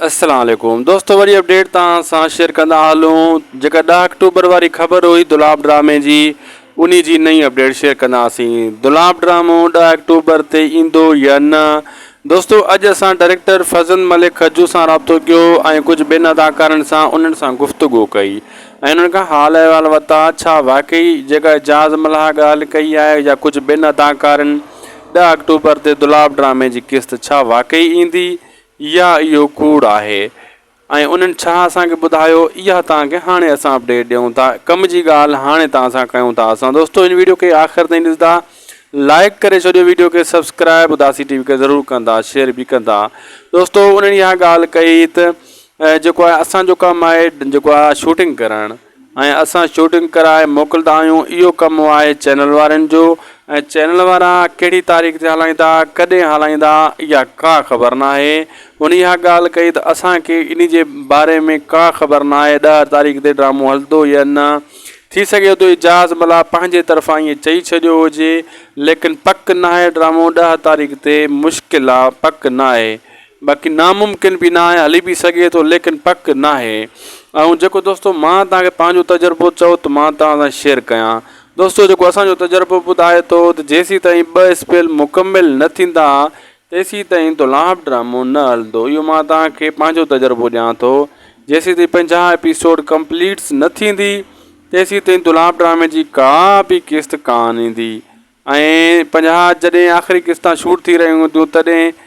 السلام عليڪم دوستو وري اپڊيٽ توهان سان شيئر ڪندا هلون جيڪا 10 آڪٽوبر واري خبر هئي دولاب ڊرامي جي انهي جي نئين اپڊيٽ شيئر ڪنداسين دولاب ڊرامو 10 آڪٽوبر تي ايندو يا نه دوستو اڄ اسان ڊائريڪٽر فرزند ملڪ کجو سان رابطو ڪيو ۽ ڪجهه ٻين اداڪارن سان انهن سان گفتگو ڪئي ۽ انهن کان حال احوال ورتا ڇا واقعي جيڪا اعجاز ملاح ڳالهه ڪئي آهي يا ڪجهه ٻين اداڪارن 10 آڪٽوبر تي دولاب ڊرامي جي قسط ڇا واقعي ايندي يا اهو ڪوڙ آهي ۽ انهن ڇا اسان کي ٻڌايو اها توهان کي هاڻي اسان اپڊيٽ ڏيون ٿا ڪم جي ڳالهه هاڻي توهان سان ڪيون ٿا اسان دوستو هن ويڊيو کي آخر تائين ڏسندا لائڪ ڪري ڇڏيو ويڊيو کي سبسڪرائب اداسي ٽي وي کي ضرور ڪندا شيئر به ڪندا دوستو انهن اها ڳالهه ڪئي ته جيڪو آهي اسان جو ڪم آهي جيڪو آهي شوٽنگ ڪرڻ ۽ اسان شوٽنگ ڪرائي موڪلدا آهيون اهو ڪم آهي چينل وارن جو ۽ چينل وارا ڪهڙي تاريخ تي هلائيندا ڪڏهن هلائيندا اها ڪا خبر ناهي هن اها ڳالهه ڪئي ته اسان کي ان جي باري ۾ ڪا خبر ناهي 10 تاريخ تي ڊرامو هلندو يا نه ٿي سگهي ٿو اعجاز ملاح پنهنجي طرفان ائين چئي ڇڏيو هجي ليڪن پڪ ناهي ڊرامو 10 تاريخ تي مشڪل آ پڪ ناهي باقي ناممڪن به ناهي هلي به سگهي ٿو ليڪن پڪ ناهي ۽ جيڪو دوستو مان توهان کي پنهنجو تجربو چئو ته مان توهان سان شيئر ڪيان دوستو جيڪو اسان جو تجربو ٻڌائي ٿو ته جيسين تائين ٻه اسپيل مڪمل نه ٿيندا تيسين تائين دولاب ڊرامو نه هلندو اهو مان توهان کي پنهنجو تجربو ڏيان ٿو جيسين تائين 50 ايپيسوڊ ڪمپليٽس نه ٿيندي تيسين تائين دولاب ڊرامي جي ڪا به قسط ڪانه ايندي ۽ 50 جڏهن آخري قسطان شوٽ ٿي رهيون هونديون تڏهن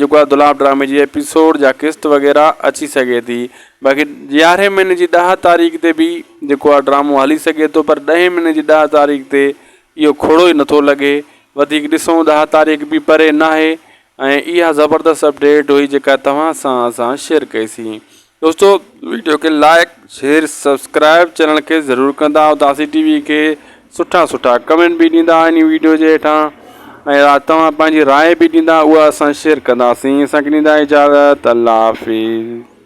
جيڪو آهي دولاب ڊرامي جي ايپيسوڊ يا قسط وغيره اچي سگهي ٿي باقي يارهين مهيني جي 10 تاريخ تي به جيڪو آهي ڊرامو هلي سگهي ٿو پر ڏهين مهيني جي 10 تاريخ تي اهو کوڙو ئي نٿو لڳي وڌيڪ ڏسون 10 تاريخ به پري ناهي ۽ اها زبردست اپڊيٽ هئي جيڪا توهان سان اسان شيئر ڪئي سين دوستو ويڊيو کي لائڪ شيئر سبسڪرائب چينل کي ضرور ڪندا اداسي ٽي وي کي سٺا سٺا ڪمينٽ به ڏيندا ان ويڊيو جي هيٺان ۽ توهان پنهنجي راء به ڏيندا اها اسان شيئر ڪنداسين اسان کي ڏيندا اجازت الله حافظ.